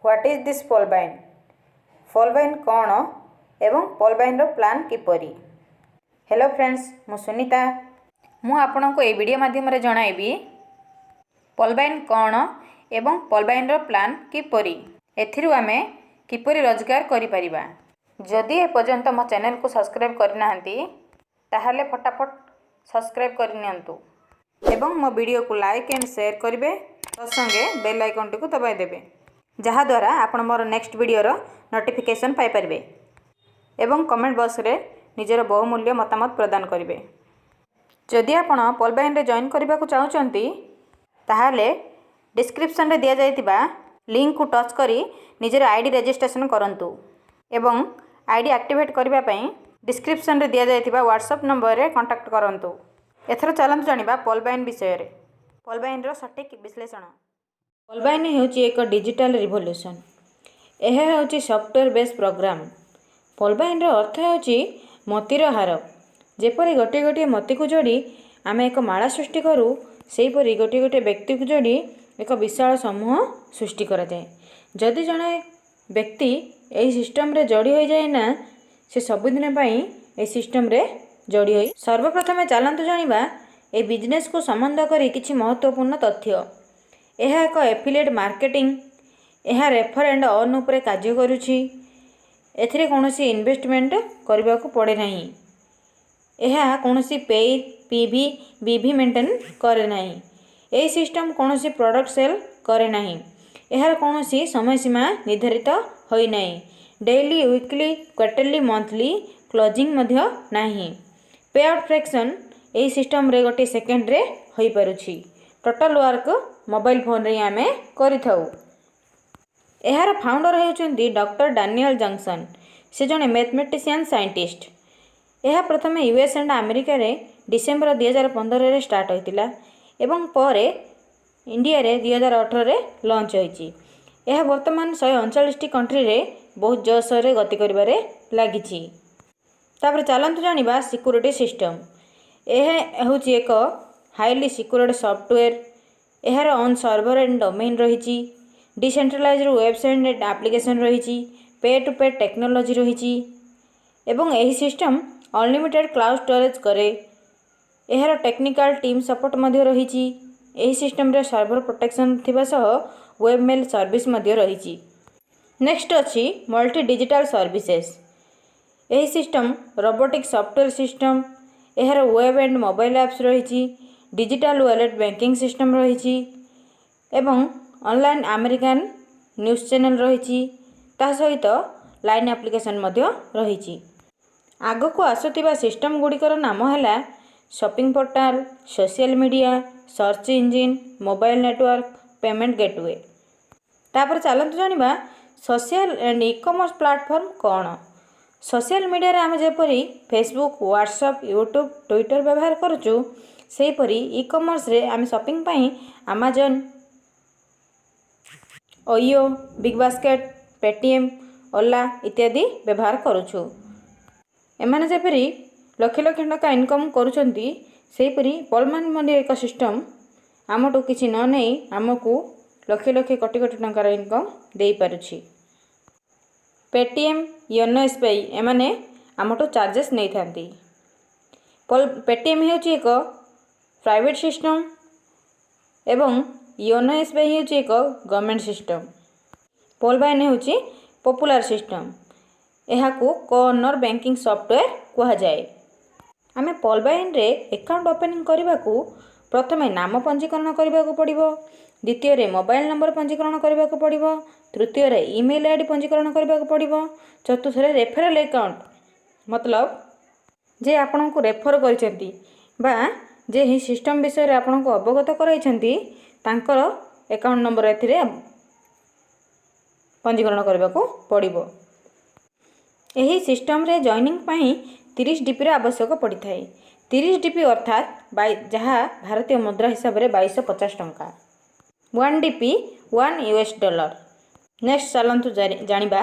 What is this Polbine? ପଲବାଇନ୍ କ'ଣ ଏବଂ ପଲବାଇନ୍ର plan କିପରି? ହ୍ୟାଲୋ ଫ୍ରେଣ୍ଡସ୍, ମୁଁ ସୁନିତା। ମୁଁ ଆପଣଙ୍କୁ ଏହି ଭିଡ଼ିଓ ମାଧ୍ୟମରେ ଜଣାଇବି ପଲବାଇନ୍ କ'ଣ ଏବଂ ପଲବାଇନ୍ର ପ୍ଲାନ୍ କିପରି, ଏଥିରୁ ଆମେ କିପରି ରୋଜଗାର କରିପାରିବା। ଯଦି ଏପର୍ଯ୍ୟନ୍ତ ମୋ ଚ୍ୟାନେଲକୁ ସବସ୍କ୍ରାଇବ୍ କରିନାହାନ୍ତି, ତାହେଲେ ଫଟାଫଟ ସବସ୍କ୍ରାଇବ୍ କରିନିଅନ୍ତୁ ଏବଂ ମୋ ଭିଡ଼ିଓକୁ ଲାଇକ୍ ଆଣ୍ଡ ସେୟାର କରିବେ, ତତ୍ସଙ୍ଗେ ବେଲ୍ ଆଇକନ୍ଟିକୁ ଦବାଇ ଦେବେ, ଯାହାଦ୍ୱାରା ଆପଣ ମୋର ନେକ୍ସଟ ଭିଡ଼ିଓର ନୋଟିଫିକେସନ୍ ପାଇପାରିବେ ଏବଂ କମେଣ୍ଟ ବକ୍ସରେ ନିଜର ବହୁମୂଲ୍ୟ ମତାମତ ପ୍ରଦାନ କରିବେ। ଯଦି ଆପଣ ପଲବାଇନ୍ରେ ଜଏନ୍ କରିବାକୁ ଚାହୁଁଛନ୍ତି, ତାହେଲେ ଡିସ୍କ୍ରିପସନ୍ରେ ଦିଆଯାଇଥିବା ଲିଙ୍କକୁ ଟଚ୍ କରି ନିଜର ଆଇଡ଼ି ରେଜିଷ୍ଟ୍ରେସନ୍ କରନ୍ତୁ ଏବଂ ଆଇଡ଼ି ଆକ୍ଟିଭେଟ୍ କରିବା ପାଇଁ ଡିସ୍କ୍ରିପସନ୍ରେ ଦିଆଯାଇଥିବା ହ୍ୱାଟ୍ସଆପ୍ ନମ୍ବରରେ କଣ୍ଟାକ୍ଟ କରନ୍ତୁ। ଏଥର ଚାଲନ୍ତୁ ଜାଣିବା ପଲବାଇନ୍ ବିଷୟରେ, ପଲବାଇନ୍ର ସଠିକ୍ ବିଶ୍ଳେଷଣ। ପଲବାଇନ୍ ହେଉଛି ଏକ ଡିଜିଟାଲ ରିଭଲ୍ୟୁସନ୍। ଏହା ହେଉଛି ସଫ୍ଟୱେର୍ ବେସ୍ ପ୍ରୋଗ୍ରାମ୍। ପଲବାଇନ୍ର ଅର୍ଥ ହେଉଛି ମୋତିର ହାର। ଯେପରି ଗୋଟିଏ ଗୋଟିଏ ମୋତିକୁ ଯୋଡ଼ି ଆମେ ଏକ ମାଳା ସୃଷ୍ଟି କରୁ, ସେହିପରି ଗୋଟିଏ ଗୋଟିଏ ବ୍ୟକ୍ତିକୁ ଯୋଡ଼ି ଏକ ବିଶାଳ ସମୂହ ସୃଷ୍ଟି କରାଯାଏ। ଯଦି ଜଣେ ବ୍ୟକ୍ତି ଏହି ସିଷ୍ଟମ୍ରେ ଯୋଡ଼ି ହୋଇଯାଏ ନା, ସେ ସବୁଦିନ ପାଇଁ ଏହି ସିଷ୍ଟମ୍ରେ ଯୋଡ଼ି ହୋଇ। ସର୍ବପ୍ରଥମେ ଚାଲନ୍ତୁ ଜାଣିବା ଏହି ବିଜନେସ୍କୁ ସମ୍ବନ୍ଧ କରି କିଛି ମହତ୍ତ୍ୱପୂର୍ଣ୍ଣ ତଥ୍ୟ। ଏହା ଏକ ଏଫିଲିଏଟ୍ ମାର୍କେଟିଂ। ଏହା ରେଫର୍ ଆଣ୍ଡ ଅର୍ନ ଉପରେ କାର୍ଯ୍ୟ କରୁଛି। ଏଥିରେ କୌଣସି ଇନଭେଷ୍ଟମେଣ୍ଟ କରିବାକୁ ପଡ଼େ ନାହିଁ। ଏହା କୌଣସି ପେଇ ପିଭି ବିଭି ମେଣ୍ଟେନ୍ କରେ ନାହିଁ। ଏହି ସିଷ୍ଟମ୍ କୌଣସି ପ୍ରଡ଼କ୍ଟ ସେଲ୍ କରେ ନାହିଁ। ଏହାର କୌଣସି ସମୟସୀମା ନିର୍ଦ୍ଧାରିତ ହୋଇନାହିଁ। Daily, weekly, quarterly, monthly closing ମଧ୍ୟ ନାହିଁ। ପେ ଆଉଟ୍ ଫ୍ରାକ୍ସନ୍ ଏହି ସିଷ୍ଟମ୍ରେ ଗୋଟିଏ ସେକେଣ୍ଡରେ ହୋଇପାରୁଛି। ଟୋଟାଲ୍ ୱାର୍କ ମୋବାଇଲ ଫୋନ୍ରେ ହିଁ ଆମେ କରିଥାଉ। ଏହାର ଫାଉଣ୍ଡର ହେଉଛନ୍ତି ଡକ୍ଟର ଡାନିଏଲ ଜନସନ୍। ସେ ଜଣେ ମ୍ୟାଥମେଟିସିଆନ୍ ସାଇଣ୍ଟିଷ୍ଟ। ଏହା ପ୍ରଥମେ ୟୁଏସ୍ ଆଣ୍ଡ ଆମେରିକାରେ ଡିସେମ୍ବର 2015ରେ ଷ୍ଟାର୍ଟ ହୋଇଥିଲା ଏବଂ ପରେ ଇଣ୍ଡିଆରେ 2018ରେ ଲଞ୍ଚ ହୋଇଛି। ଏହା ବର୍ତ୍ତମାନ 139ଟି କଣ୍ଟ୍ରିରେ ବହୁତ ଜୋରସୋରରେ ଗତି କରିବାରେ ଲାଗିଛି। ତାପରେ ଚାଲନ୍ତୁ ଜାଣିବା ସିକ୍ୟୁରିଟି ସିଷ୍ଟମ୍। ଏହା ହେଉଛି ଏକ ହାଇଲି ସିକ୍ୟୁର୍ଡ ସଫ୍ଟୱେର୍। ଏହାର ଓନ୍ ସର୍ଭର ଆଣ୍ଡ ଡୋମେନ୍ ରହିଛି। ଡିସେଣ୍ଟ୍ରାଲାଇଜ୍ଡ ୱେବସାଇଟ୍ ଆଣ୍ଡ ଆପ୍ଲିକେସନ୍ ରହିଛି। ପେ ଟୁ ପେ ଟେକ୍ନୋଲୋଜି ରହିଛି ଏବଂ ଏହି ସିଷ୍ଟମ୍ ଅନଲିମିଟେଡ଼ କ୍ଲାଉଡ଼ ଷ୍ଟୋରେଜ୍ କରେ। ଏହାର ଟେକ୍ନିକାଲ ଟିମ୍ ସପୋର୍ଟ ମଧ୍ୟ ରହିଛି। ଏହି ସିଷ୍ଟମ୍ରେ ସର୍ଭର ପ୍ରୋଟେକ୍ସନ୍ ଥିବା ସହ ୱେବ୍ ମେଲ୍ ସର୍ଭିସ୍ ମଧ୍ୟ ରହିଛି। ନେକ୍ସଟ ଅଛି ମଲ୍ଟି ଡିଜିଟାଲ ସର୍ଭିସେସ୍। ଏହି ସିଷ୍ଟମ୍ ରୋବୋଟିକ୍ ସଫ୍ଟୱେର୍ ସିଷ୍ଟମ୍। ଏହାର ୱେବ୍ ଆଣ୍ଡ ମୋବାଇଲ ଆପ୍ସ ରହିଛି। ଡିଜିଟାଲ ୱାଲେଟ୍ ବ୍ୟାଙ୍କିଂ ସିଷ୍ଟମ୍ ରହିଛି ଏବଂ ଅନଲାଇନ୍ ଆମେରିକାନ ନ୍ୟୁଜ୍ ଚ୍ୟାନେଲ୍ ରହିଛି। ତା ସହିତ ଲାଇନ୍ ଆପ୍ଲିକେସନ୍ ମଧ୍ୟ ରହିଛି। ଆଗକୁ ଆସୁଥିବା ସିଷ୍ଟମ୍ ଗୁଡ଼ିକର ନାମ ହେଲା shopping portal, social media, search engine, mobile network, payment gateway। ତାପରେ ଚାଲନ୍ତୁ ଜାଣିବା social and e commerce platform କ'ଣ। ସୋସିଆଲ ମିଡ଼ିଆରେ ଆମେ ଯେପରି ଫେସବୁକ୍, ହ୍ୱାଟ୍ସଆପ୍, ୟୁଟ୍ୟୁବ୍, ଟ୍ୱିଟର ବ୍ୟବହାର କରୁଛୁ, ସେହିପରି ଇ କମର୍ସରେ ଆମେ ସପିଂ ପାଇଁ Amazon, OYO, big basket, Paytm, Ola ଇତ୍ୟାଦି ବ୍ୟବହାର କରୁଛୁ। ଏମାନେ ଯେପରି ଲକ୍ଷ ଲକ୍ଷ ଟଙ୍କା ଇନକମ୍ କରୁଛନ୍ତି, ସେହିପରି ପଲବାଇନ୍ ମଧ୍ୟ ଏକ ସିଷ୍ଟମ୍ ଆମଠୁ କିଛି ନ ନେଇ ଆମକୁ ଲକ୍ଷ ଲକ୍ଷ କୋଟି କୋଟି ଟଙ୍କାର ଇନକମ୍ ଦେଇପାରୁଛି। ପେଟିଏମ୍, ୟୋନୋ ଏସ୍ବିଆଇ ଏମାନେ ଆମଠୁ ଚାର୍ଜେସ୍ ନେଇଥାନ୍ତି। ପେଟିଏମ୍ ହେଉଛି ଏକ ପ୍ରାଇଭେଟ୍ ସିଷ୍ଟମ୍ ଏବଂ ୟୋନୋ ଏସ୍ବିଆଇ ହେଉଛି ଏକ ଗଭର୍ଣ୍ଣମେଣ୍ଟ ସିଷ୍ଟମ୍। ପଲବାଇନ୍ ହେଉଛି ପପୁଲାର ସିଷ୍ଟମ୍। ଏହାକୁ କୋ ଓନର୍ ବ୍ୟାଙ୍କିଂ ସଫ୍ଟୱେର୍ କୁହାଯାଏ। ଆମେ ପଲବାଇନ୍ରେ ଆକାଉଣ୍ଟ ଓପେନିଂ କରିବାକୁ ପ୍ରଥମେ ନାମ ପଞ୍ଜୀକରଣ କରିବାକୁ ପଡ଼ିବ, ଦ୍ୱିତୀୟରେ ମୋବାଇଲ ନମ୍ବର ପଞ୍ଜୀକରଣ କରିବାକୁ ପଡ଼ିବ, ତୃତୀୟରେ ଇମେଲ୍ ଆଇଡ଼ି ପଞ୍ଜୀକରଣ କରିବାକୁ ପଡ଼ିବ, ଚତୁର୍ଥରେ ରେଫରାଲ୍ ଆକାଉଣ୍ଟ, ମତଲବ ଯେ ଆପଣଙ୍କୁ ରେଫର କରିଛନ୍ତି ବା ଯେ ଏହି ସିଷ୍ଟମ୍ ବିଷୟରେ ଆପଣଙ୍କୁ ଅବଗତ କରାଇଛନ୍ତି, ତାଙ୍କର ଆକାଉଣ୍ଟ ନମ୍ବର ଏଥିରେ ପଞ୍ଜୀକରଣ କରିବାକୁ ପଡ଼ିବ। ଏହି ସିଷ୍ଟମ୍ରେ ଜଏନିଂ ପାଇଁ 30 ଡିପିର ଆବଶ୍ୟକ ପଡ଼ିଥାଏ। 30 ଡିପି ଅର୍ଥାତ୍ ଯାହା ଭାରତୀୟ ମୁଦ୍ରା ହିସାବରେ 2250 ଟଙ୍କା। 1 DP, 1 US dollar। Next ଚାଲନ୍ତୁ ଜାଣିବା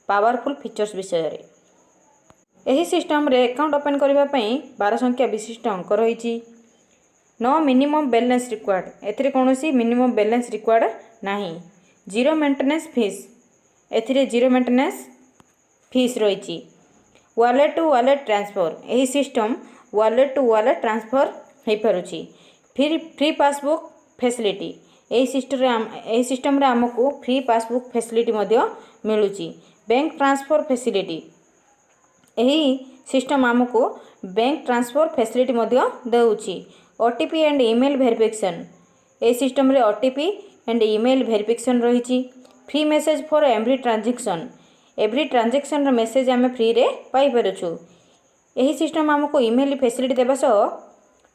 ପାୱାରଫୁଲ୍ ଫିଚର୍ସ ବିଷୟରେ। ଏହି ସିଷ୍ଟମ୍ରେ ଆକାଉଣ୍ଟ ଓପେନ୍ କରିବା ପାଇଁ 12 ସଂଖ୍ୟା ବିଶିଷ୍ଟ ଅଙ୍କ ରହିଛି। No minimum balance required. ଏଥିରେ କୌଣସି ମିନିମମ୍ ବାଲାନ୍ସ ରିକ୍ୱାୟାର୍ଡ଼ ନାହିଁ। Zero maintenance fees. ଏଥିରେ ଜିରୋ ମେଣ୍ଟେନାନ୍ସ ଫିସ୍ ରହିଛି। ୱାଲେଟ୍ ଟୁ ୱାଲେଟ୍ ଟ୍ରାନ୍ସଫର୍: ଏହି system wallet to wallet transfer ହୋଇପାରୁଛି। ଫ୍ରି ଫ୍ରି ପାସବୁକ୍ ଫେସିଲିଟି: ଏହି ସିଷ୍ଟମ୍ରେ ଆମକୁ ଫ୍ରି ପାସବୁକ୍ ଫେସିଲିଟି ମଧ୍ୟ ମିଳୁଛି। ବ୍ୟାଙ୍କ ଟ୍ରାନ୍ସଫର୍ ଫେସିଲିଟି: ଏହି ସିଷ୍ଟମ୍ ଆମକୁ ବ୍ୟାଙ୍କ ଟ୍ରାନ୍ସଫର୍ ଫେସିଲିଟି ମଧ୍ୟ ଦେଉଛି। OTP and email verification: ଏହି ସିଷ୍ଟମ୍ରେ OTP and email verification ରହିଛି। Free message for every transaction: every ଟ୍ରାଞ୍ଜାକ୍ସନ୍ର message ଆମେ ଫ୍ରିରେ ପାଇପାରୁଛୁ। ଏହି ସିଷ୍ଟମ୍ ଆମକୁ ଇମେଲ୍ ଫେସିଲିଟି ଦେବା ସହ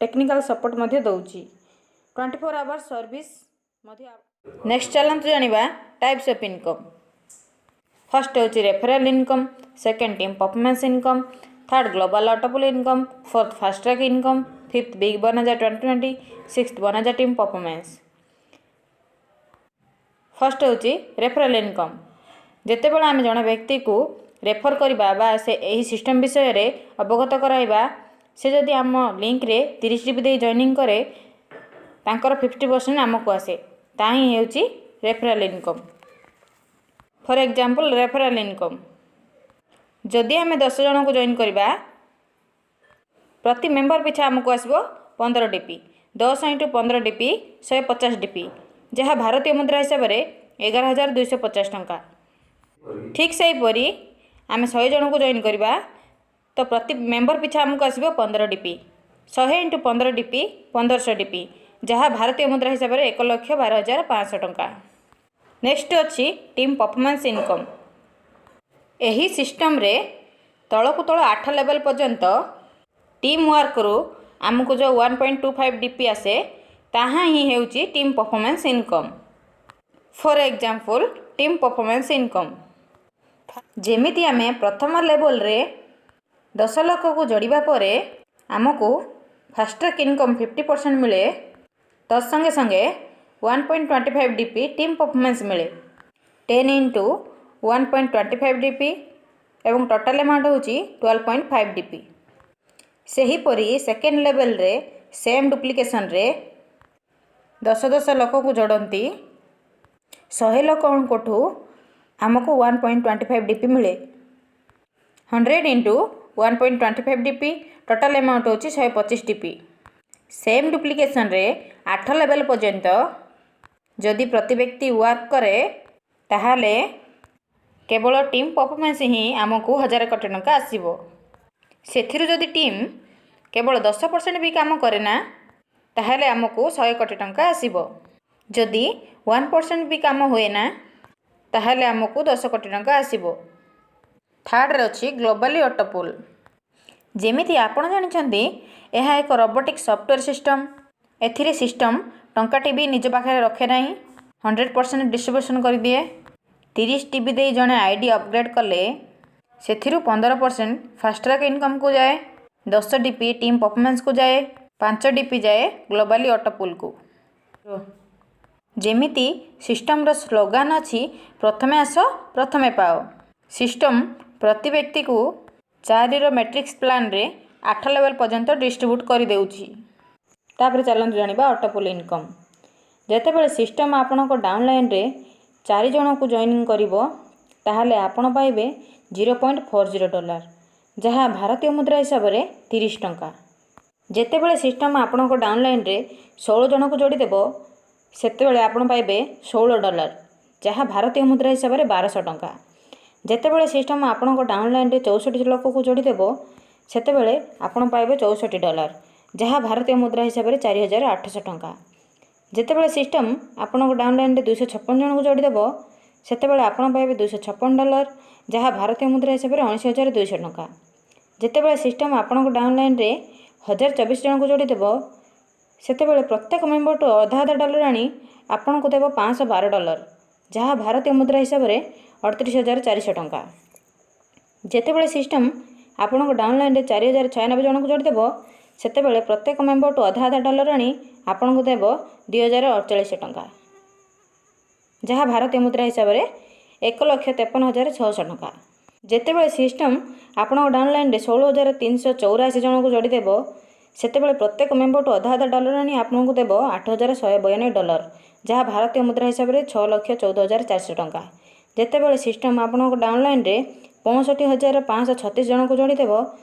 ଟେକ୍ନିକାଲ୍ ସପୋର୍ଟ ମଧ୍ୟ ଦେଉଛି। 24 ଆୱାର ସର୍ଭିସ୍ ମଧ୍ୟ। ନେକ୍ସଟ ଚାଲନ୍ତୁ ଜାଣିବା ଟାଇପ୍ସ ଅଫ୍ ଇନକମ୍। ଫାର୍ଷ୍ଟ ହେଉଛି referral income, second team performance income, third global autopool income, fourth fast track income, fifth big bonanza 2020, sixth bonanza team performance. First ହେଉଛି referral income. ଯେତେବେଳେ ଆମେ ଜଣେ ବ୍ୟକ୍ତିକୁ refer କରିବା ବା ସେ ଏହି ସିଷ୍ଟମ୍ ବିଷୟରେ ଅବଗତ କରାଇବା, ସେ ଯଦି ଆମ ଲିଙ୍କରେ 30 ଡିପି ଦେଇ ଜଏନିଂ କରେ, ତାଙ୍କର 50% ଆମକୁ ଆସେ। ତାହା ହିଁ ହେଉଛି referral income. For example, referral income: ଯଦି ଆମେ 10 ଜଣଙ୍କୁ ଜଏନ୍ କରିବା, ପ୍ରତି ମେମ୍ବର ପିଛା ଆମକୁ ଆସିବ 15 ଡିପି। 10 ଇଣ୍ଟୁ 15 ଡିପି 150 ଡିପି, ଯାହା ଭାରତୀୟ ମୁଦ୍ରା ହିସାବରେ 11,250 ଟଙ୍କା। ଠିକ୍ ସେହିପରି ଆମେ 100 ଜଣଙ୍କୁ ଜଏନ୍ କରିବା ତ ପ୍ରତି ମେମ୍ବର ପିଛା ଆମକୁ ଆସିବ 15 ଡିପି। 100 ଇଣ୍ଟୁ 15 ଡିପି 1500 ଡିପି, ଯାହା ଭାରତୀୟ ମୁଦ୍ରା ହିସାବରେ 1,12,500 ଟଙ୍କା। ନେକ୍ସଟ ଅଛି ଟିମ୍ ପରଫର୍ମାନ୍ସ ଇନକମ୍। ଏହି ସିଷ୍ଟମ୍ରେ ତଳକୁ ତଳ ଆଠ ଲେଭେଲ୍ ପର୍ଯ୍ୟନ୍ତ ଟିମ୍ ୱାର୍କରୁ ଆମକୁ ଯେଉଁ 1.25 DP ଆସେ, ତାହା ହିଁ ହେଉଛି team performance income. For example, team performance income: ଯେମିତି ଆମେ ପ୍ରଥମ ଲେଭେଲରେ 10 ଲୋକକୁ ଯୋଡ଼ିବା ପରେ ଆମକୁ ଫାଷ୍ଟ ଟ୍ରାକ୍ ଇନକମ୍ 50% ମିଳେ, ତତ୍ ସଙ୍ଗେ ସଙ୍ଗେ 1.25 DP team performance ମିଳେ। 10 into 1.25 DP ଏବଂ ଟୋଟାଲ୍ ଆମାଉଣ୍ଟ ହେଉଛି 12.5 ଡିପି। ସେହିପରି ସେକେଣ୍ଡ ଲେଭେଲରେ ସେମ୍ ଡୁପ୍ଲିକେସନରେ 10 10 ଲୋକକୁ ଯୋଡ଼ନ୍ତି, 100 ଲୋକଙ୍କଠୁ ଆମକୁ 1.25 ଡିପି ମିଳେ। 100 into 1.25 DP, total amount ହେଉଛି 125 ଡିପି। ସେମ୍ ଡୁପ୍ଲିକେସନରେ ଆଠ ଲେଭେଲ୍ ପର୍ଯ୍ୟନ୍ତ ଯଦି ପ୍ରତି ବ୍ୟକ୍ତି ୱାର୍କ କରେ, ତାହେଲେ କେବଳ ଟିମ୍ ପରଫର୍ମାନ୍ସ ହିଁ ଆମକୁ 1000 କୋଟି ଟଙ୍କା ଆସିବ। ସେଥିରୁ ଯଦି ଟିମ୍ କେବଳ 10% ବି କାମ କରେ ନା, ତାହେଲେ ଆମକୁ 100 କୋଟି ଟଙ୍କା ଆସିବ। ଯଦି 1% ବି କାମ ହୁଏ ନା, ତାହେଲେ ଆମକୁ 10 କୋଟି ଟଙ୍କା ଆସିବ। ଥାର୍ଡ଼ରେ ଅଛି ଗ୍ଲୋବାଲି ଅଟୋପୁଲ୍। ଯେମିତି ଆପଣ ଜାଣିଛନ୍ତି, ଏହା ଏକ ରୋବୋଟିକ୍ ସଫ୍ଟୱେର୍ ସିଷ୍ଟମ୍। ଏଥିରେ ସିଷ୍ଟମ୍ ଟଙ୍କାଟି ବି ନିଜ ପାଖରେ ରଖେ ନାହିଁ, 100% ଡିଷ୍ଟ୍ରିବ୍ୟୁସନ୍ କରିଦିଏ। 30 ଡିପି ଦେଇ ଜଣେ ଆଇଡ଼ି ଅପଗ୍ରେଡ଼୍ କଲେ ସେଥିରୁ 15% ଫାଷ୍ଟ ଟ୍ରାକ୍ ଇନକମ୍କୁ ଯାଏ, 10 ଡିପି ଟିମ୍ ପରଫର୍ମାନ୍ସକୁ ଯାଏ, 5 ଡିପି ଯାଏ ଗ୍ଲୋବାଲି ଅଟୋପୁଲ୍କୁ। ଯେମିତି ସିଷ୍ଟମ୍ର ସ୍ଲୋଗାନ୍ ଅଛି, "ପ୍ରଥମେ ଆସ, ପ୍ରଥମେ ପାଅ"। ସିଷ୍ଟମ୍ ପ୍ରତି ବ୍ୟକ୍ତିକୁ ଚାରିର ମେଟ୍ରିକ୍ସ ପ୍ଲାନ୍ରେ ଆଠ ଲେଭେଲ୍ ପର୍ଯ୍ୟନ୍ତ ଡିଷ୍ଟ୍ରିବ୍ୟୁଟ୍ କରିଦେଉଛି। ତାପରେ ଚାଲନ୍ତୁ ଜାଣିବା ଅଟୋପୁଲ୍ ଇନକମ୍। ଯେତେବେଳେ ସିଷ୍ଟମ୍ ଆପଣଙ୍କ ଡାଉନଲାଇନ୍ରେ ଚାରି ଜଣଙ୍କୁ ଜଏନିଂ କରିବ, ତାହେଲେ ଆପଣ ପାଇବେ 0.40 ଡଲାର, ଯାହା ଭାରତୀୟ ମୁଦ୍ରା ହିସାବରେ 30 ଟଙ୍କା। ଯେତେବେଳେ ସିଷ୍ଟମ୍ ଆପଣଙ୍କ ଡାଉନଲାଇନ୍ରେ 16 ଜଣଙ୍କୁ ଯୋଡ଼ିଦେବ, ସେତେବେଳେ ଆପଣ ପାଇବେ 16 ଡଲାର, ଯାହା ଭାରତୀୟ ମୁଦ୍ରା ହିସାବରେ 1200 ଟଙ୍କା। ଯେତେବେଳେ ସିଷ୍ଟମ୍ ଆପଣଙ୍କ ଡାଉନଲାଇନ୍ରେ 64 ଲୋକକୁ ଯୋଡ଼ିଦେବ, ସେତେବେଳେ ଆପଣ ପାଇବେ 64 ଡଲାର, ଯାହା ଭାରତୀୟ ମୁଦ୍ରା ହିସାବରେ 4800 ଟଙ୍କା। ଯେତେବେଳେ ସିଷ୍ଟମ୍ ଆପଣଙ୍କ ଡାଉନଲାଇନ୍ରେ 256 ଜଣଙ୍କୁ ଯୋଡ଼ିଦେବ, ସେତେବେଳେ ଆପଣ ପାଇବେ 256 ଡଲାର, ଯାହା ଭାରତୀୟ ମୁଦ୍ରା ହିସାବରେ 19,200 ଟଙ୍କା। ଯେତେବେଳେ ସିଷ୍ଟମ୍ ଆପଣଙ୍କ ଡାଉନଲାଇନ୍ରେ 1024 ଜଣଙ୍କୁ ଯୋଡ଼ିଦେବ, ସେତେବେଳେ ପ୍ରତ୍ୟେକ ମେମ୍ବରଠୁ ଅଧା ଅଧା ଡଲାର ଆଣି ଆପଣଙ୍କୁ ଦେବ 512 ଡଲାର, ଯାହା ଭାରତୀୟ ମୁଦ୍ରା ହିସାବରେ 38,400 ଟଙ୍କା। ଯେତେବେଳେ ସିଷ୍ଟମ୍ ଆପଣଙ୍କ ଡାଉନଲାଇନ୍ରେ 4096 ଜଣଙ୍କୁ ଯୋଡ଼ିଦେବ, ସେତେବେଳେ ପ୍ରତ୍ୟେକ ମେମ୍ବରଠୁ ଅଧା ଅଧା ଡଲାର ଆଣି ଆପଣଙ୍କୁ ଦେବ 2048 ଟଙ୍କା, ଯାହା ଭାରତୀୟ ମୁଦ୍ରା ହିସାବରେ 1,53,600 ଟଙ୍କା। ଯେତେବେଳେ ସିଷ୍ଟମ୍ ଆପଣଙ୍କ ଡାଉନଲାଇନ୍ରେ 16,384 ଜଣଙ୍କୁ ଯୋଡ଼ିଦେବ, ସେତେବେଳେ ପ୍ରତ୍ୟେକ ମେମ୍ବରଠୁ ଅଧା ଅଧା ଡଲାର ଆଣି ଆପଣଙ୍କୁ ଦେବ 8192 ଡଲାର, ଯାହା ଭାରତୀୟ ମୁଦ୍ରା ହିସାବରେ 6,14,400 ଟଙ୍କା। ଯେତେବେଳେ ସିଷ୍ଟମ୍ ଆପଣଙ୍କ ଡାଉନଲାଇନ୍ରେ 65,536 ଜଣଙ୍କୁ ଯୋଡ଼ିଦେବ,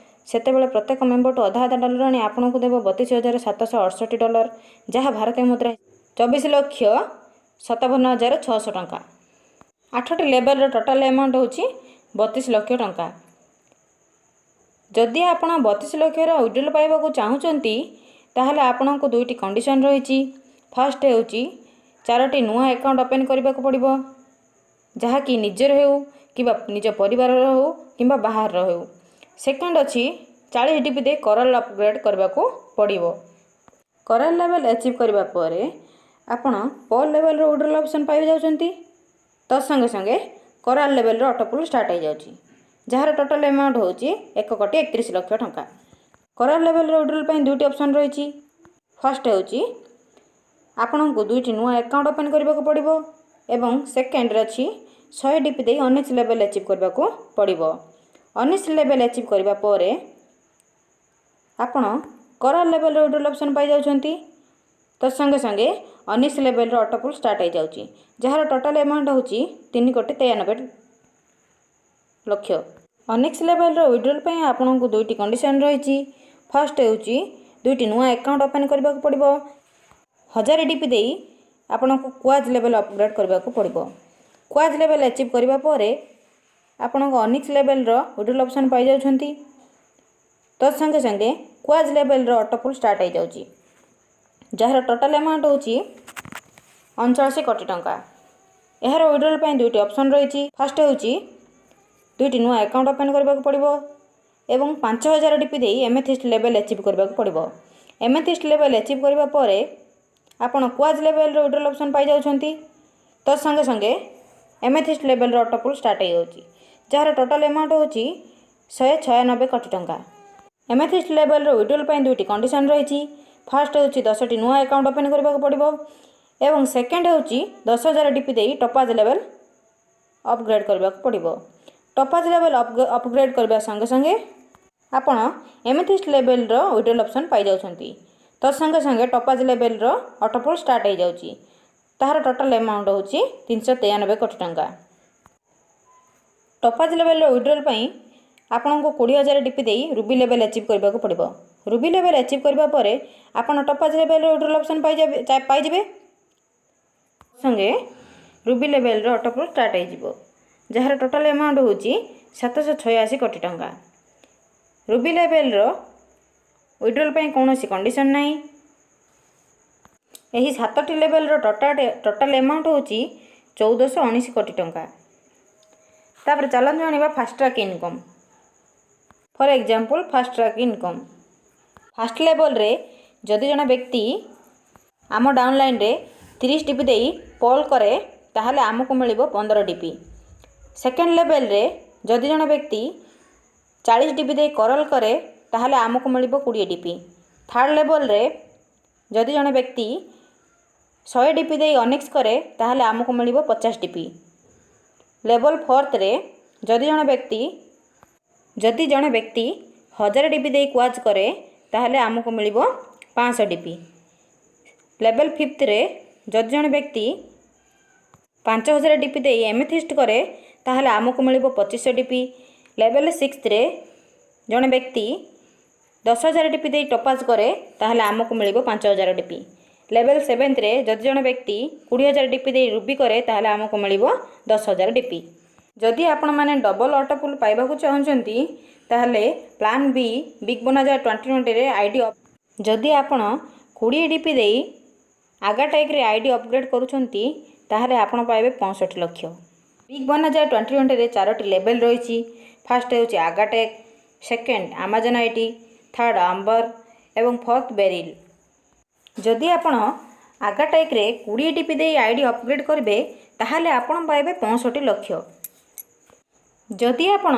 ସେତେବେଳେ ପ୍ରତ୍ୟେକ ମେମ୍ବରଠୁ ଅଧା ଅଧା ଡଲାର ଆଣି ଆପଣଙ୍କୁ ଦେବ 32,768 ଡଲାର, ଯାହା ଭାରତୀୟ ମୁଦ୍ରା 24,57,600 ଟଙ୍କା। ଆଠଟି ଲେଭେଲର ଟୋଟାଲ୍ ଆମାଉଣ୍ଟ ହେଉଛି 32 ଲକ୍ଷ ଟଙ୍କା। ଯଦି ଆପଣ 32 ଲକ୍ଷର ୱିଡ୍ରଲ୍ ପାଇବାକୁ ଚାହୁଁଛନ୍ତି, ତାହେଲେ ଆପଣଙ୍କୁ ଦୁଇଟି କଣ୍ଡିସନ୍ ରହିଛି। ଫାର୍ଷ୍ଟ ହେଉଛି ଚାରୋଟି ନୂଆ ଆକାଉଣ୍ଟ ଓପେନ୍ କରିବାକୁ ପଡ଼ିବ, ଯାହାକି ନିଜର ହେଉ କିମ୍ବା ନିଜ ପରିବାରର ହେଉ କିମ୍ବା ବାହାରର ହେଉ। ସେକେଣ୍ଡ ଅଛି 40 ଡିପି ଦେଇ କୋରାଲ ଅପଗ୍ରେଡ଼୍ କରିବାକୁ ପଡ଼ିବ। କୋରାଲ ଲେଭେଲ୍ ଆଚିଭ୍ କରିବା ପରେ ଆପଣ ପର୍ଲ ଲେଭେଲ୍ର ୱିଡ୍ରଲ୍ ଅପସନ୍ ପାଇ ଯାଉଛନ୍ତି। ତତ୍ ସଙ୍ଗେ ସଙ୍ଗେ କୋରାଲ ଲେଭେଲ୍ର ଅଟୋପୁଲ୍ ଷ୍ଟାର୍ଟ ହେଇଯାଉଛି, ଯାହାର ଟୋଟାଲ୍ ଆମାଉଣ୍ଟ ହେଉଛି 1 କୋଟି 31 ଲକ୍ଷ ଟଙ୍କା। କୋରାଲ ଲେଭେଲ୍ର ୱିଡ୍ରଲ୍ ପାଇଁ ଦୁଇଟି ଅପସନ୍ ରହିଛି। ଫାର୍ଷ୍ଟ ହେଉଛି ଆପଣଙ୍କୁ ଦୁଇଟି ନୂଆ ଆକାଉଣ୍ଟ ଓପେନ୍ କରିବାକୁ ପଡ଼ିବ ଏବଂ ସେକେଣ୍ଡରେ ଅଛି 100 ଡିପି ଦେଇ ଅନିକ୍ସ ଲେଭେଲ୍ ଆଚିଭ୍ କରିବାକୁ ପଡ଼ିବ। ଅନିକ୍ସ ଲେଭେଲ୍ ଆଚିଭ୍ କରିବା ପରେ ଆପଣ କୋରାଲ ଲେଭେଲ୍ର ୱିଡ୍ରଲ୍ ଅପସନ୍ ପାଇଯାଉଛନ୍ତି। ତତ୍ ସଙ୍ଗେ ସଙ୍ଗେ ଅନିକ୍ସ ଲେଭେଲ୍ର ଅଟୋପୁଲ୍ ଷ୍ଟାର୍ଟ ହେଇଯାଉଛି, ଯାହାର ଟୋଟାଲ୍ ଆମାଉଣ୍ଟ ହେଉଛି 3 କୋଟି 93 ଲକ୍ଷ। ଅନିକ୍ସ ଲେଭେଲ୍ର ୱିଡ୍ରଲ୍ ପାଇଁ ଆପଣଙ୍କୁ ଦୁଇଟି କଣ୍ଡିସନ୍ ରହିଛି। ଫାର୍ଷ୍ଟ ହେଉଛି ଦୁଇଟି ନୂଆ ଆକାଉଣ୍ଟ ଓପେନ୍ କରିବାକୁ ପଡ଼ିବ। 1000 ଡିପି ଦେଇ ଆପଣଙ୍କୁ କ୍ୱାର୍ଟଜ୍ ଲେଭେଲ୍ ଅପଗ୍ରେଡ଼୍ କରିବାକୁ ପଡ଼ିବ। କ୍ୱାର୍ଟଜ୍ ଲେଭେଲ୍ ଆଚିଭ୍ କରିବା ପରେ ଆପଣଙ୍କ ଅନିକ୍ସ ଲେଭେଲ୍ର ୱିଡ୍ରଲ୍ ଅପସନ୍ ପାଇଯାଉଛନ୍ତି। ତତ୍ ସଙ୍ଗେ ସଙ୍ଗେ କ୍ୱାର୍ଟଜ୍ ଲେଭେଲ୍ର ଅଟୋପୁଲ୍ ଷ୍ଟାର୍ଟ ହେଇଯାଉଛି, ଯାହାର ଟୋଟାଲ୍ ଆମାଉଣ୍ଟ ହେଉଛି 39 କୋଟି ଟଙ୍କା। ଏହାର ୱିଡ୍ରଲ୍ ପାଇଁ ଦୁଇଟି ଅପସନ୍ ରହିଛି। ଫାର୍ଷ୍ଟ ହେଉଛି ଦୁଇଟି ନୂଆ ଆକାଉଣ୍ଟ ଓପେନ୍ କରିବାକୁ ପଡ଼ିବ ଏବଂ 5000 ଡିପି ଦେଇ ଏମେଥିଷ୍ଟ ଲେଭେଲ୍ ଆଚିଭ୍ କରିବାକୁ ପଡ଼ିବ। ଏମେଥିଷ୍ଟ ଲେଭେଲ୍ ଆଚିଭ୍ କରିବା ପରେ ଆପଣ କ୍ୱାର୍ଟଜ୍ ଲେଭେଲ୍ର ୱିଡ୍ରଲ୍ ଅପସନ୍ ପାଇଯାଉଛନ୍ତି। ତତ୍ ସଙ୍ଗେ ସଙ୍ଗେ ଏମେଥିଷ୍ଟ ଲେଭେଲ୍ର ଅଟୋପୁଲ୍ ଷ୍ଟାର୍ଟ ହେଇଯାଉଛି, ଯାହାର ଟୋଟାଲ୍ ଆମାଉଣ୍ଟ ହେଉଛି 196 କୋଟି ଟଙ୍କା। ଏମେଥିଷ୍ଟ ଲେଭେଲ୍ର ୱିଡ୍ରଲ୍ ପାଇଁ ଦୁଇଟି କଣ୍ଡିସନ୍ ରହିଛି। ଫାର୍ଷ୍ଟ ହେଉଛି 10ଟି ନୂଆ ଆକାଉଣ୍ଟ ଓପେନ୍ କରିବାକୁ ପଡ଼ିବ ଏବଂ ସେକେଣ୍ଡ ହେଉଛି 10,000 ଡିପି ଦେଇ ଟପାଜ୍ ଲେଭେଲ୍ ଅପଗ୍ରେଡ଼୍ କରିବାକୁ ପଡ଼ିବ। ଟପାଜ୍ ଲେଭେଲ୍ ଅପଗ୍ରେଡ଼୍ କରିବା ସଙ୍ଗେ ସଙ୍ଗେ ଆପଣ ଏମେଥିଷ୍ଟ ଲେଭେଲ୍ର ୱିଡ୍ରଲ୍ ଅପସନ୍ ପାଇଯାଉଛନ୍ତି। ତତ୍ ସଙ୍ଗେ ସଙ୍ଗେ ଟପାଜ୍ ଲେଭେଲ୍ର ଅଟୋପୁଲ୍ ଷ୍ଟାର୍ଟ ହେଇଯାଉଛି। ତାହାର ଟୋଟାଲ୍ ଆମାଉଣ୍ଟ ହେଉଛି 393 କୋଟି ଟଙ୍କା। ଟପାଜ୍ ଲେଭେଲ୍ର ୱିଡ୍ରଲ୍ ପାଇଁ ଆପଣଙ୍କୁ 20,000 ଡିପି ଦେଇ ରୁବି ଲେଭେଲ୍ ଆଚିଭ୍ କରିବାକୁ ପଡ଼ିବ। ରୁବି ଲେଭେଲ୍ ଆଚିଭ୍ କରିବା ପରେ ଆପଣ ଟପାଜ୍ ଲେଭେଲ୍ର ୱିଡ୍ରଲ୍ ଅପସନ୍ ପାଇଯିବେ। ସଙ୍ଗେ ରୁବି ଲେଭେଲ୍ର ଅଟୋପୁଲ୍ ଷ୍ଟାର୍ଟ ହେଇଯିବ, ଯାହାର ଟୋଟାଲ୍ ଆମାଉଣ୍ଟ ହେଉଛି 786 କୋଟି ଟଙ୍କା। ରୁବି ଲେଭେଲ୍ର ୱିଡ୍ରଲ୍ ପାଇଁ କୌଣସି କଣ୍ଡିସନ୍ ନାହିଁ। ଏହି ସାତଟି ଲେଭେଲ୍ର ଟୋଟାଲ୍ ଆମାଉଣ୍ଟ ହେଉଛି 1419 କୋଟି ଟଙ୍କା। ତାପରେ ଚାଲନ୍ତୁ ଜାଣିବା fast track income. For example, fast track income first ଲେଭେଲ୍ରେ ଯଦି ଜଣେ ବ୍ୟକ୍ତି ଆମ ଡାଉନଲାଇନ୍ରେ 30 ଡିପି ଦେଇ ପର୍ଲ କରେ, ତାହେଲେ ଆମକୁ ମିଳିବ 15 ଡିପି। ସେକେଣ୍ଡ ଲେଭେଲ୍ରେ ଯଦି ଜଣେ ବ୍ୟକ୍ତି 40 ଡିପି ଦେଇ କୋରାଲ କରେ, ତାହେଲେ ଆମକୁ ମିଳିବ 20 ଡିପି। ଥାର୍ଡ଼ ଲେଭେଲ୍ରେ ଯଦି ଜଣେ ବ୍ୟକ୍ତି 100 ଡିପି ଦେଇ ଅନିକ୍ସ କରେ, ତାହେଲେ ଆମକୁ ମିଳିବ 50 ଡିପି। ଲେଭେଲ୍ ଫୋର୍ଥରେ ଯଦି ଜଣେ ବ୍ୟକ୍ତି 1000 ଡିପି ଦେଇ କ୍ୱାର୍ଟଜ୍ କରେ, ତାହେଲେ ଆମକୁ ମିଳିବ 500 ଡିପି। ଲେଭେଲ୍ ଫିଫ୍ଥରେ ଯଦି ଜଣେ ବ୍ୟକ୍ତି 5000 ଡିପି ଦେଇ ଏମେଥିଷ୍ଟ କରେ, ତାହେଲେ ଆମକୁ ମିଳିବ 2500 ଡିପି। ଲେଭେଲ୍ ସିକ୍ସଥରେ ଜଣେ ବ୍ୟକ୍ତି 10,000 ଡିପି ଦେଇ ଟପାଜ୍ କରେ, ତାହେଲେ ଆମକୁ ମିଳିବ 5000 ଡିପି। ଲେଭେଲ୍ ସେଭେନ୍ଥରେ ଯଦି ଜଣେ ବ୍ୟକ୍ତି 20,000 ଡିପି ଦେଇ ରୁବି କରେ, ତାହେଲେ ଆମକୁ ମିଳିବ 10,000 ଡିପି। ଯଦି ଆପଣମାନେ ଡବଲ୍ ଅଟୋପୁଲ୍ ପାଇବାକୁ ଚାହୁଁଛନ୍ତି, ତାହେଲେ ପ୍ଲାନ୍ ବି ବିଗ୍ ବୋନାଞ୍ଜା 2020ରେ I D ଯଦି ଆପଣ 20 ଡିପି ଦେଇ ଆଗାଟେକ୍ରେ I D upgrade କରୁଛନ୍ତି, ତାହେଲେ ଆପଣ ପାଇବେ 65 ଲକ୍ଷ। ବିଗ୍ ବୋନାଞ୍ଜା 2020ରେ ଚାରୋଟି ଲେଭେଲ୍ ରହିଛି। ଫାର୍ଷ୍ଟ ହେଉଛି ଆଗାଟେକ୍, ସେକେଣ୍ଡ ଆମାଜନ୍ IT, third ଆମ୍ବର ଏବଂ ଫୋର୍ଥ ବେରିଲ୍। ଯଦି ଆପଣ ଆଗାଟେକ୍ରେ 20 ଡିପି ଦେଇ I D upgrade କରିବେ, ତାହେଲେ ଆପଣ ପାଇବେ 65 ଲକ୍ଷ। ଯଦି ଆପଣ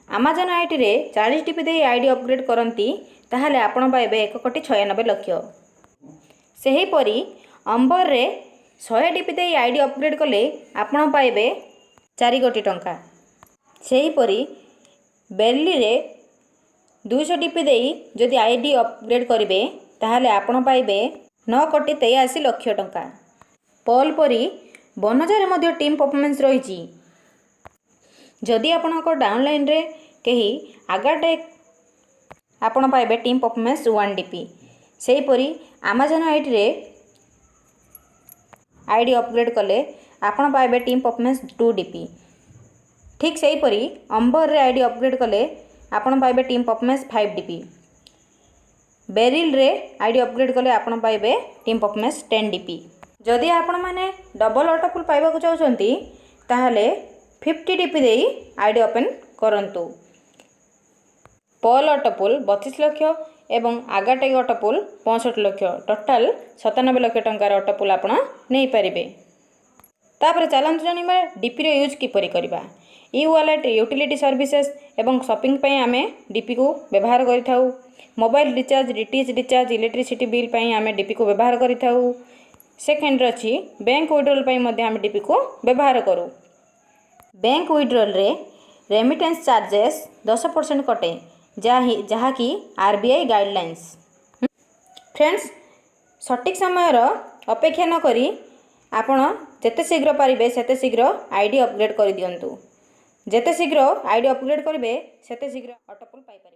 ଆମାଜନ୍ ଆଇଟିରେ 40 ଡିପି ଦେଇ I D upgrade କରନ୍ତି, ତାହେଲେ ଆପଣ ପାଇବେ 1 କୋଟି 96 ଲକ୍ଷ। ସେହିପରି ଅମ୍ବରରେ 100 ଡିପି ଦେଇ I D upgrade କଲେ ଆପଣ ପାଇବେ 4 କୋଟି ଟଙ୍କା। ସେହିପରି ବେରିଲ୍ରେ 200 ଡିପି ଦେଇ ଯଦି I D upgrade କରିବେ, ତାହେଲେ ଆପଣ ପାଇବେ 9 କୋଟି 83 ଲକ୍ଷ ଟଙ୍କା। ପର୍ଲ ପରି ବୋନାଞ୍ଜାରେ ମଧ୍ୟ ଟିମ୍ ପରଫର୍ମାନ୍ସ ରହିଛି। ଯଦି ଆପଣଙ୍କ ଡାଉନଲାଇନ୍ରେ କେହି ଆଗାଟେକ୍, ଆପଣ ପାଇବେ ଟିମ୍ ପରଫର୍ମାନ୍ସ 1 ଡିପି। ସେହିପରି ଆମାଜନ୍ ଆଇଡ଼ିରେ ଆଇଡ଼ି ଅପଗ୍ରେଡ଼୍ କଲେ ଆପଣ ପାଇବେ ଟିମ୍ ପରଫର୍ମାନ୍ସ 2 ଡିପି। ଠିକ୍ ସେହିପରି ଅମ୍ବରରେ ଆଇଡ଼ି ଅପଗ୍ରେଡ଼୍ କଲେ ଆପଣ ପାଇବେ ଟିମ୍ ପରଫର୍ମାନ୍ସ 5 ଡିପି। ବେରିଲ୍ରେ ଆଇଡ଼ି ଅପଗ୍ରେଡ଼୍ କଲେ ଆପଣ ପାଇବେ ଟିମ୍ ପରଫର୍ମାନ୍ସ 10 ଡିପି। ଯଦି ଆପଣମାନେ ଡବଲ୍ ଅଟୋପୁଲ୍ ପାଇବାକୁ ଚାହୁଁଛନ୍ତି, ତାହେଲେ 50 ଡିପି ଦେଇ ଆଇଡ଼ି ଓପେନ୍ କରନ୍ତୁ। ପଲ୍ ଅଟୋପୁଲ୍ 32 ଲକ୍ଷ ଏବଂ ଆଗାଟେକ୍ ଅଟୋପୁଲ୍ 65 ଲକ୍ଷ, ଟୋଟାଲ୍ 97 ଲକ୍ଷ ଟଙ୍କାର ଅଟୋପୁଲ୍ ଆପଣ ନେଇପାରିବେ। ତାପରେ ଚାଲନ୍ତୁ ଜାଣିବା ଡିପିର ୟୁଜ୍ କିପରି କରିବା। ଇ ୱାଲେଟ୍, ୟୁଟିଲିଟି ସର୍ଭିସେସ୍ ଏବଂ ସପିଂ ପାଇଁ ଆମେ ଡିପିକୁ ବ୍ୟବହାର କରିଥାଉ। Mobile recharge, DTH recharge, electricity bill ପାଇଁ ଆମେ ଡିପିକୁ ବ୍ୟବହାର କରିଥାଉ। ସେକେଣ୍ଡରେ ଅଛି, ବ୍ୟାଙ୍କ ୱିଡ୍ରଲ୍ ପାଇଁ ମଧ୍ୟ ଆମେ ଡିପିକୁ ବ୍ୟବହାର କରୁ। ବ୍ୟାଙ୍କ ୱିଡ୍ରଲ୍ରେ ରେମିଟେନ୍ସ ଚାର୍ଜେସ୍ 10% କଟେ, ଯାହାକି ଆର୍ବିଆଇ ଗାଇଡ଼ଲାଇନ୍ସ। ଫ୍ରେଣ୍ଡସ୍, ସଠିକ୍ ସମୟର ଅପେକ୍ଷା ନକରି ଆପଣ ଯେତେ ଶୀଘ୍ର ପାରିବେ ସେତେ ଶୀଘ୍ର ଆଇଡ଼ି ଅପଗ୍ରେଡ଼୍ କରିଦିଅନ୍ତୁ। ଯେତେ ଶୀଘ୍ର ଆଇଡ଼ି ଅପଗ୍ରେଡ଼୍ କରିବେ, ସେତେ ଶୀଘ୍ର ଅଟୋପୁଲ୍ ପାଇପାରିବେ।